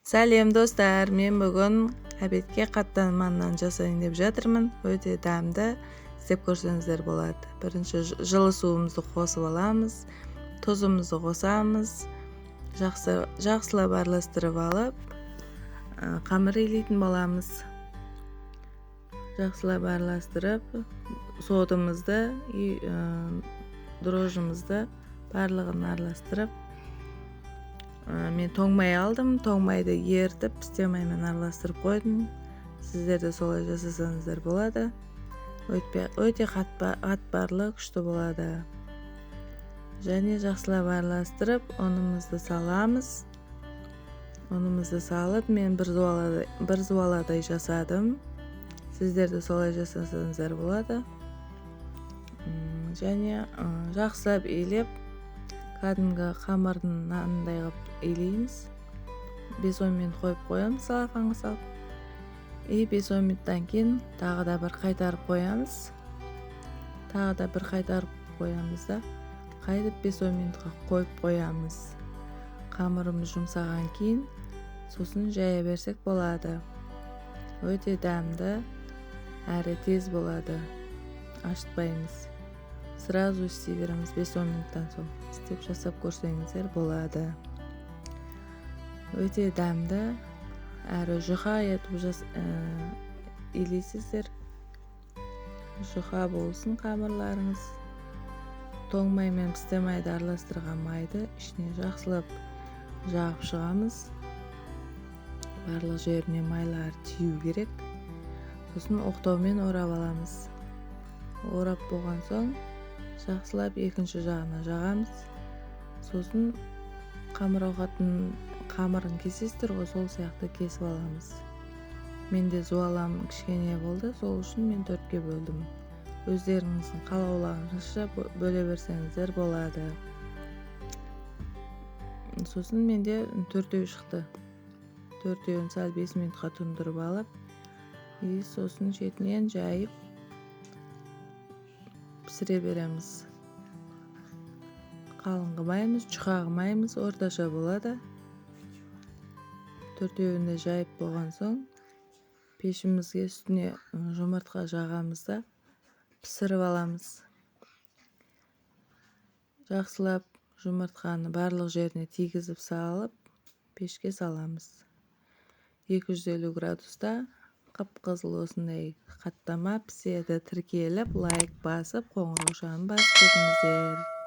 Сәлем, достар! Мен бүгін обедке қаттама нан жасайын деп жатырмын. Өте дәмді, істеп көрсеңіздер болады. Бірінші жылы суымызды қосып аламыз, тұзымызды қосамыз, жақсы жақсылап араластырып алып, қамыр илейтін боламыз. Жақсылап араластырып, содымызды, дрожжымызды, барлығын араластырып, мен тоң май алдым. Тоң майды ерітіп, пісте маймен араластырып қойдым. Сіздер де солай жасасаңыздар болады. Өте қатпарлы, күшті болады. Және жақсылап араластырып, ұнымызды саламыз. Ұнымызды салып, мен бір зуаладай жасадым. Сіздер де солай жасасаңыздар болады. Және жақсылап илеп, кәдімгі қамырдың нанындай қылып илейміз. 5-10 минут қойып қоямыз целлофанға салып. И 5-10 минуттан кейін тағы да бір қайтарып қоямыз, тағы да бір қайтарып қоямыз да, қайтып 5-10 минутқа қойып қоямыз. Қамырымыз жұмсаған кейін сосын жая берсек болады. Өте дәмді әрі тез болады. Ашытпаймыз, сразу істей береміз. 5-10 минуттан соң істеп, жасап көрсеңіздер болады. Өте дәмді әрі жұқа етіп илейсіздер. Жұқа болсын қамырларыңыз. Тоң май мен пісте майды араластырған майды ішіне жақсылап жағып шығамыз. Барлық жеріне майлар тию керек. Сосын оқтаумен орап аламыз. Орап болған соң, жақсылап екінші жағына жағамыз. Сосын қамыр ауқаттың қамырын кесесіздер ғой, сол сияқты кесіп аламыз. Менде зуалам кішкене болды, сол үшін мен төртке бөлдім. Өздеріңіздің қалауларыңызша бөле берсеңіздер болады. Сосын менде төртеу шықты. Төртеуін сәл 5 минутқа тұндырып алып, и сосын шетінен жайып пісіре береміз. Қалың қылмаймыз, жұқа қылмаймыз, орташа болады. Төртеуін де жайып болған соң, пешімізге үстіне жұмыртқа жағамыз да, пісіріп аламыз. Жақсылап жұмыртқаны барлық жеріне тигізіп салып, пешке саламыз 250 градуста. Қып қызыл осындай қаттама піседі. Тіркеліп, лайк басып, қоңыраушаны басып кетіңіздер.